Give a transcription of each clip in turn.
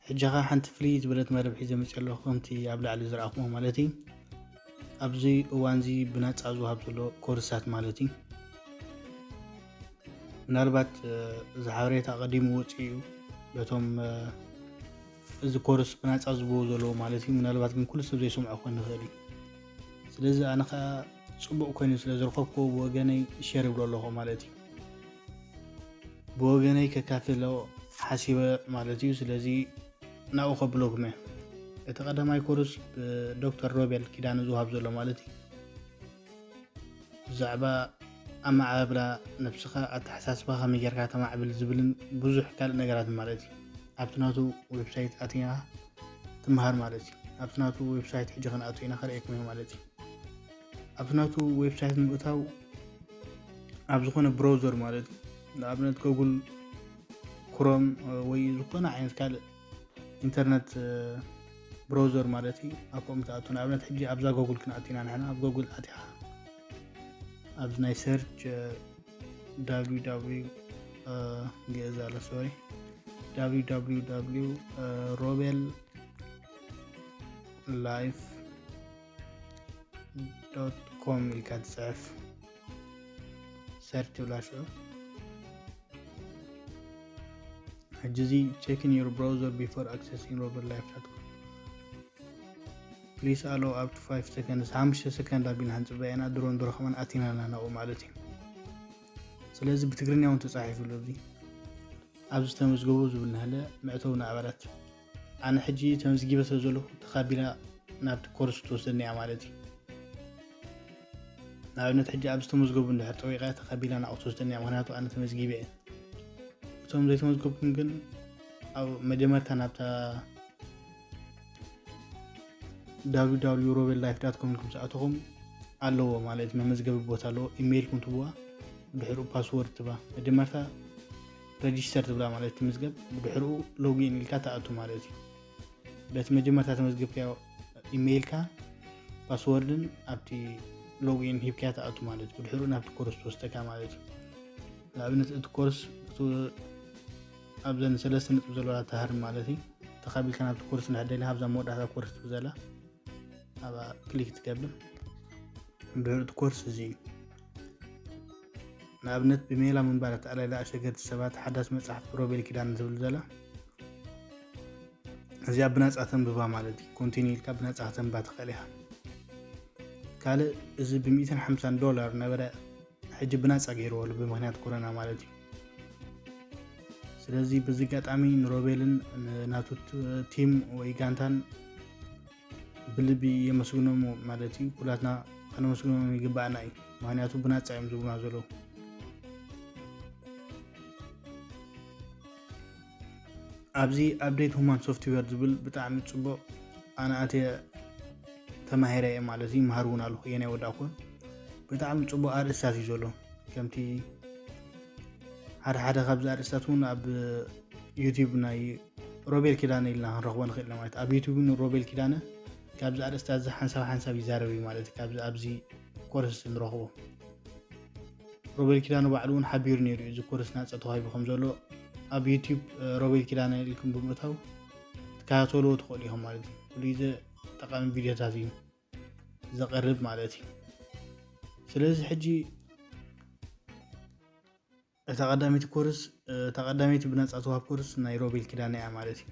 ሕጂ ኸዓ ሓንቲ ፍልይ ዝበለት መደብ ሒዘ መፅእ ኣለኹ። ከምቲ ኣብ ላዕሊ ዝረኣኹሞ ማለት እዩ፣ ኣብዚ እዋን እዚ ብነፃ ዝወሃብ ዘሎ ኮርሳት ማለት እዩ። ምናልባት እዚ ሓበሬታ ቀዲሙ ወፂኡ እዩ በቶም እዚ ኮርስ ብነፃ ዝህብዎ ዘለዉ ማለት እዩ። ምናልባት ግን ኩሉ ሰብ ዘይሰምዖ ክኾን ይኽእል እዩ። ስለዚ ኣነ ከዓ ፅቡቕ ኮይኑ ስለ ዝረኸብኩዎ ብወገነይ ሸር ይብሎ ኣለኹ ማለት እዩ። ብወገነይ ከካፍሎ ሓሲበ ማለት እዩ። ስለዚ ናብኡ ከብለኩም እየ። እቲ ቀዳማይ ኮርስ ብዶክተር ሮቤል ኪዳነ ዝወሃብ ዘሎ ማለት እዩ። ብዛዕባ ኣመዓባብላ ነብስኻ፣ ኣተሓሳስባኻ ከመይ ጌርካ ተማዕብል ዝብልን ብዙሕ ካልእ ነገራት ማለት እዩ። ኣብቲ ናቱ ዌብሳይት ኣቲና ትምሃር ማለት እዩ። ኣብቲ ናቱ ዌብሳይት ሕጂ ክንኣቱ ኢና፣ ከርእየኩም እየ ማለት እዩ። ኣብቲ ናቱ ዌብሳይት ንምእታው ኣብ ዝኾነ ብራውዘር ማለት እዩ፣ ንኣብነት ጎጉል ክሮም ወይ ዝኾነ ዓይነት ካልእ ኢንተርነት ብራውዘር ማለት እዩ፣ ኣብ ከምኡ ትኣቱ። ንኣብነት ሕጂ ኣብዛ ጎጉል ክንኣቱ ኢና ንሕና። ኣብ ጎጉል ኣቲኻ ኣብዚ ናይ ሰርች www ግእዝ ኣሎ፣ ሶሪ፣ www ሮቤል ላይፍ ዶት ኮም ኢልካ ትፅሕፍ፣ ሰርች ትብላ። ሽዑ ሕጂ እዚ checking your browser before accessing robert life dot com, please allow up to five seconds፣ ሓሙሽተ ሰከንድ ኣቢልና ክንፅበያ ኢና። ድሮ ንድሮ ከማን ኣቲናና ናብኡ ማለት እዩ። ስለዚ ብትግርኛ እውን ተፃሒፉ ኣሎ። እዚ ኣብዚ ዝተመዝገቡ ዝብል ናህለ መእተዊ ንኣባላት። ኣነ ሕጂ ተመዝጊበ ስለ ዘለኹ ተኻቢላ ናብቲ ኮርስ ትወስደኒ እያ ማለት እዩ። ንኣብነት ሕጂ ኣብ ዝተመዝገቡ እንድሕር ጠዊቐ ተኻቢላ ናብኡ ትወስደኒ እያ፣ ምኽንያቱ ኣነ ተመዝጊበ እየ። እቶም ዘይተመዝገብኩም ግን ኣብ መጀመርታ ናብታ www robel life dot com ኢልኩም ዝኣተኹም ኣለዎ ማለት እዩ። መመዝገቢ ቦታ ኣለዎ። ኢሜይልኩም ትብዋ፣ ብድሕርኡ ፓስወርድ ትባ። መጀመርታ ረጂስተር ትብላ ማለት ትምዝገብ፣ ብድሕርኡ ሎጊን ኢልካ ትኣቱ ማለት እዩ። በቲ መጀመርታ ተመዝገብካዮ ኢሜይልካ ፓስወርድን ኣብቲ ሎጊን ሂብካዮ ትኣቱ ማለት እዩ። ብድሕርኡ ናብቲ ኮርስ ትወስደካ ማለት እዩ። ንኣብነት እቲ ኮርስ እቱ ኣብዘን ሰለስተ ነጥቢ ዘለዋ ትሃርም ማለት እዩ። ተኻቢልካ ናብቲ ኮርስ እንድሕር ደሊኻ ኣብዛ መወዳእታ ኮርስ ትብል ዘላ ኣብኣ ክሊክ ትገብር። ብድሕሪ እቲ ኮርስ እዚ እዩ። ንኣብነት ብሜላ ምንባር ኣተኣላልያ ኣሸገርቲ ሰባት፣ ሓዳስ መፅሓፍ ሮቤል ኪዳነ ትብል ዘላ፣ እዚኣ ብናፃ ተንብባ ማለት እዩ። ኮንቲኒ ኢልካ ብናፃ ከተንብባ ትኽእል ኢኻ። ካልእ እዚ ብሚእትን ሓምሳን ዶላር ነበረ፣ ሕጂ ብናፃ ገይርዎ ኣሎ ብምኽንያት ኮሮና ማለት እዩ። ስለዚ በዚ ኣጋጣሚ ንሮቤልን ንናቱ ት- ቲም ወይ ጋንታን ብልቢ የመስግኖም ማለት እዩ። ኩላትና ከነመስግኖም ይግባኣና እዩ፣ ምኽንያቱ ብናፃ እዮም ዝብሉና ዘለዉ። ኣብዚ ኣፕዴት ሁማን ሶፍትዌር ዝብል ብጣዕሚ ፅቡቕ፣ ኣነ ኣትየ ተማሂረ እየ ማለት እዩ። ይምሃር እውን ኣለኹ፣ እየ ናይ ወዳእኩን። ብጣዕሚ ፅቡቕ ኣርእስታት እዩ ዘሎ። ከምቲ ሓደ ሓደ ካብዚ ኣርእስታት እውን ኣብ ዩቲዩብ ናይ ሮቤል ኪዳነ ኢልና ክንረኽቦ ንኽእል ኢና ማለት እዩ። ኣብ ዩቲዩብ እውን ሮቤል ኪዳነ ካብዚ ኣርእስታት እዚ ሓንሳብ ሓንሳብ ይዛረብ እዩ ማለት እዩ። ካብዚ ኣብዚ ኮርስ ንረኽቦ ሮቤል ኪዳነ ባዕሉ እውን ሓቢሩ ነይሩ እዩ፣ እዚ ኮርስ ናፃ ተዋሂቡ ከም ዘሎ። ኣብ ዩቲዩብ እ፣ ሮቤል ኪዳነ ኢልኩም ብምእታው ትከታተልዎ ትኽእሉ ኢኹም ማለት እዩ። ኩሉ ግዜ ጠቃሚ ቪድዮታት እዩ ዘቕርብ ማለት እዩ። ስለዚ ሕጂ እታ ቀዳመይቲ ኮርስ እታ ቀዳመይቲ ብነፃ ትዋሃብ ኮርስ ናይ ሮቤል ኪዳነ እያ ማለት እዩ።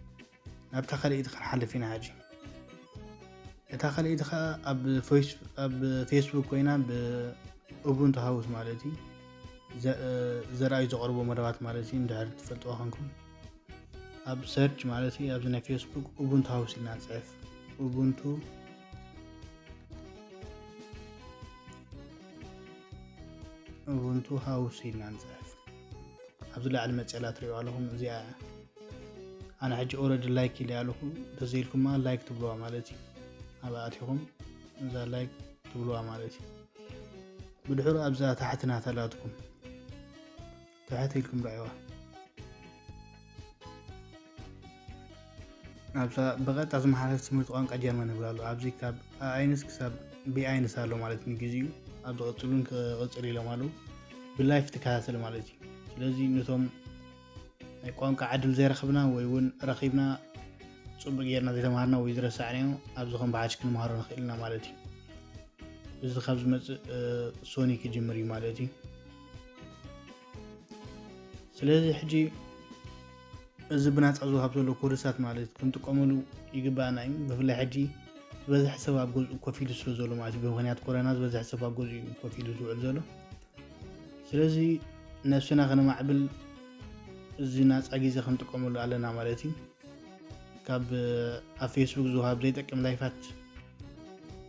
ናብታ ካልኣይቲ ክንሓልፍ ኢና ሕጂ። እታ ካልኣይቲ ከዓ ኣብ ፌስ- ኣብ ፌስቡክ ኮይና ብኡቡንቱ ሃውስ ማለት እዩ ዘ- ዘርኣዩ ዘቕርቦ መደባት ማለት እዩ። እንድሕር ትፈልጥዋ ኮንኩም ኣብ ሰርች ማለት እዩ ኣብዚ ናይ ፌስቡክ ኡቡንቱ ሃውስ ኢልና ንፅሕፍ። ኡቡንቱ ኡቡንቱ ሃውስ ኢልና ንፅሕፍ። ኣብዚ ላዕሊ መፅላ ትሪእዋ ኣለኹም እዚኣ እያ። ኣነ ሕጂ ኦረዲ ላይክ ኢለ ኣለኹ። እንተዘይልኩማ ላይክ ትብልዋ ማለት እዩ። ኣብ ኣቲኹም እዛ ላይክ ትብልዋ ማለት እዩ። ብድሕሩ ኣብዛ ታሕቲ ናታ ላትኩም ትሕት ኢልኩም ረኣይዋ። ኣብዛ ብቐጥታ ዝመሓላለፍ ትምህርቲ ቋንቋ ጀርመን ይብል ኣሎ። ኣብዚ ካብ ኣኣይንስ ክሳብ ቢኣይንስ ኣሎ ማለት ንግዜኡ። ኣብ ዝቐፅሉን ክቕፅል ኢሎም ኣለዉ። ብላይፍ ትከታተል ማለት እዩ። ስለዚ ነቶም ናይ ቋንቋ ዕድል ዘይረኸብና ወይ እውን ረኺብና ጽቡቅ ጌርና ዘይተማሃርና ወይ ዝረሳዕናዮ ኣብዚ ከም ብሓሽ ክንመሃሮ ንኽእል ኢና ማለት እዩ። እዚ ካብ ዝመጽእ ሶኒ ክጅምር እዩ ማለት እዩ። ስለዚ ሕጂ እዚ ብናጻ ዝወሃብ ዘሎ ኮርሳት ማለት ክንጥቀመሉ ይግባኣና እዩ። ብፍላይ ሕጂ ዝበዝሐ ሰብ ኣብ ገዝኡ ኮፍ ኢሉ ስለ ዘሎ ማለት እዩ። ብምኽንያት ኮረና ዝበዝሐ ሰብ ኣብ ገዝኡ እዩ ኮፍ ኢሉ ዝውዕል ዘሎ። ስለዚ ነብስና ከነማዕብል እዚ ናጻ ግዜ ክንጥቀመሉ ኣለና ማለት እዩ። ካብ ኣብ ፌስቡክ ዝወሃብ ዘይጠቅም ላይፋት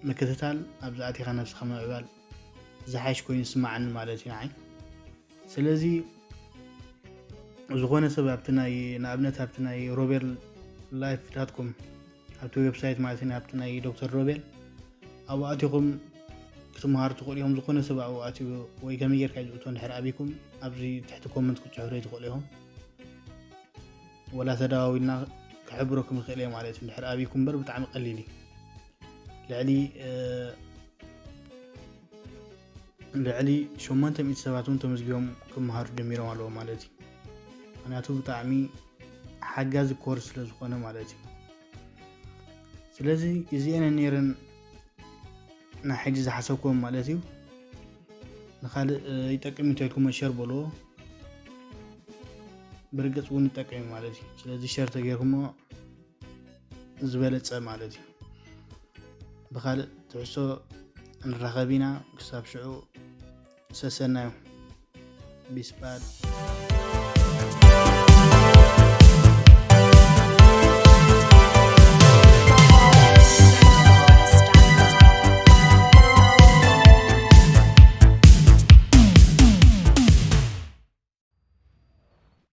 ምክትታል ኣብዚ ኣቲኻ ነብስኻ ምዕባል ዝሓይሽ ኮይኑ ይስማዓኒ ማለት እዩ ንዓይ። ስለዚ ዝኾነ ሰብ ኣብቲ ናይ ንኣብነት ኣብቲ ናይ ሮቤል ላይፍ ዳት ኮም ኣብቲ ዌብሳይት ማለት እዩ ኣብቲ ናይ ዶክተር ሮቤል ኣብኡ ኣቲኹም ክትመሃሩ ትኽእሉ ኢኹም። ዝኾነ ሰብ ኣብኡ ኣትዩ ወይ ከመይ ጌርካ እዩ ዝእቶ እንድሕር ኣቢኩም ኣብዚ ትሕቲ ኮመንት ክትፅሕፍለይ ትኽእሉ ኢኹም። ወላ ተደዋዊልና ክሕብረኩም ይኽእል እየ ማለት እዩ። እንድሕር ኣቢኩም እምበር ብጣዕሚ ቀሊል እዩ። ልዕሊ ልዕሊ ሸሞንተ ሚእቲ ሰባት እውን ተመዝጊቦም ክመሃሩ ጀሚሮም ኣለዎ ማለት እዩ። ምክንያቱ ብጣዕሚ ሓጋዚ ኮርስ ስለ ዝኾነ ማለት እዩ። ስለዚ እዚአን ነይረን ናይ ሕጂ ዝሓሰብኩም ማለት እዩ። ንኻልእ ይጠቅም እንተልኩም ሸር በልዎ። ብርግፅ እውን ይጠቅም እዩ ማለት እዩ። ስለዚ ሸር ተገይርኩሞ ዝበለፀ ማለት እዩ። ብኻልእ ትሕሶ ንራኸብ ኢና። ክሳብ ሽዑ ሰሰናዩ ቢስባድ